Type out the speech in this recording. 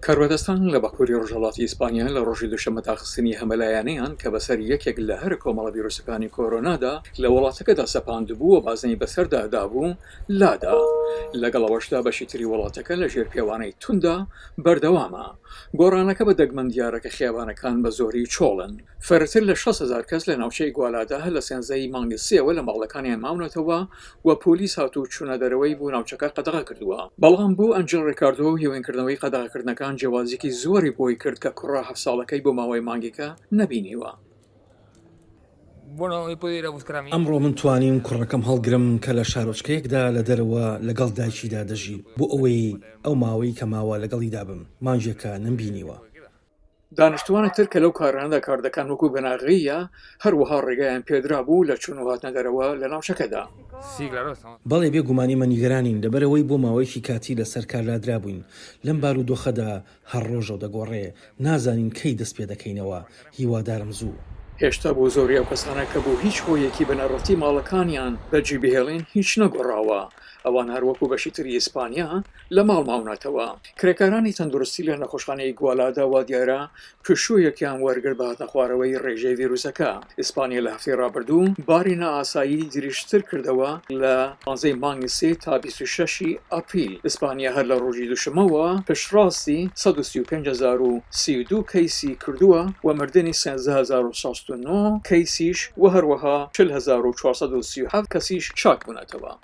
کاربەدەستان لە باکووری ڕۆژهەڵاتی ئیسپانیا لە ڕۆژی دووشەممە داخستنی هەمەلایەنەیان کە بەسەر یەکێک لە هەرە کۆمەڵە ڤیرۆسەکانی کۆرۆنادا لە وڵاتەکەدا سەپاندبوو و بازنەی بەسەردا دابوو لادا. لەگەڵ ئەوەشدا بەشی تری وڵاتەکە لە ژێر پێوانەی توندا بەردەوامە. گۆڕانەکە بە دەگمەن دیارە کە خیابانەکان بە زۆری چۆڵن. فرەتر لە 60 هەزار کەس لە ناوچەی گوالادا هەر لە سێنزە ی مانگی سێوە لە ماڵەکانیان ماونەتەوە و پۆلیس هات و چوونە دەرەوەی بۆ ناوچەکە قەدەغە کردووە. بەڵام بۆ ئەنجێل ڕیکاردۆ هێورکردنەوەی قەدەغەکردنەکان جیاوازییەکی زۆری بۆی کرد کە کوڕە هەفت ساڵەکەی بۆ ماوەی مانگێکە نەبینیوە. ئەمڕۆ من توانیم کوڕەکەم هەڵگرم کە لە شارۆچکەیەکدا لە دەرەوە لەگەڵ دایکیدا دەژی بۆ ئەوەی ئەو ماوەی کە ماوە لەگەڵیدا بم، مانگێکە نەمبینیوە. دانیشتوانی تر کە لەو کارانەدا کاردەکەن وەکو بناغەییە، هەروەها ڕێگایان پێدرابوو لە چوون و هاتنە دەرەوە لە ناوچەکەدا. بەڵێ بێ گومان ئێمە نیگەرانین لەبەرئەوەی بۆ ماوەیەکی کاتی لەسەر کار لادرابووین، لەم بارودۆخەدا هەر ڕۆژەو دەگۆڕێ، نازانین کەی دەست پێدەکەینەوە، هیوادارم زوو. هێشتا بۆ زۆری ئەو کەسانە کە بۆ هیچ هۆیەکی بنەڕەتی ماڵەکانیان بەجی بهێڵین هیچ نەگۆڕاوە، ئەوان هەر وەکو بەشی تری ئیسپانیا لە ماڵ ماونەتەوە. کرێکارانی تەندروستی لە نەخۆشخانەی ئیگوالادا وادیارە پشوویەکیان وەرگرت بە هاتنەخوارەوەی ڕێژەی ڤیروسەکە. ئیسپانیا لە هەفتەی ڕابردوو باری نائاسایی دریژتر کردەوە لە پانزەی مانگی سێ تا 26 ی ئاپریل. ئیسپانیا هەر لە ڕۆژی دووشەممەوە پشتڕاستی 135032 کەیسی کردووە و مردنی 13069 کەیسیش و هەروەها 40437 کەسیش چاکبوونەتەوە.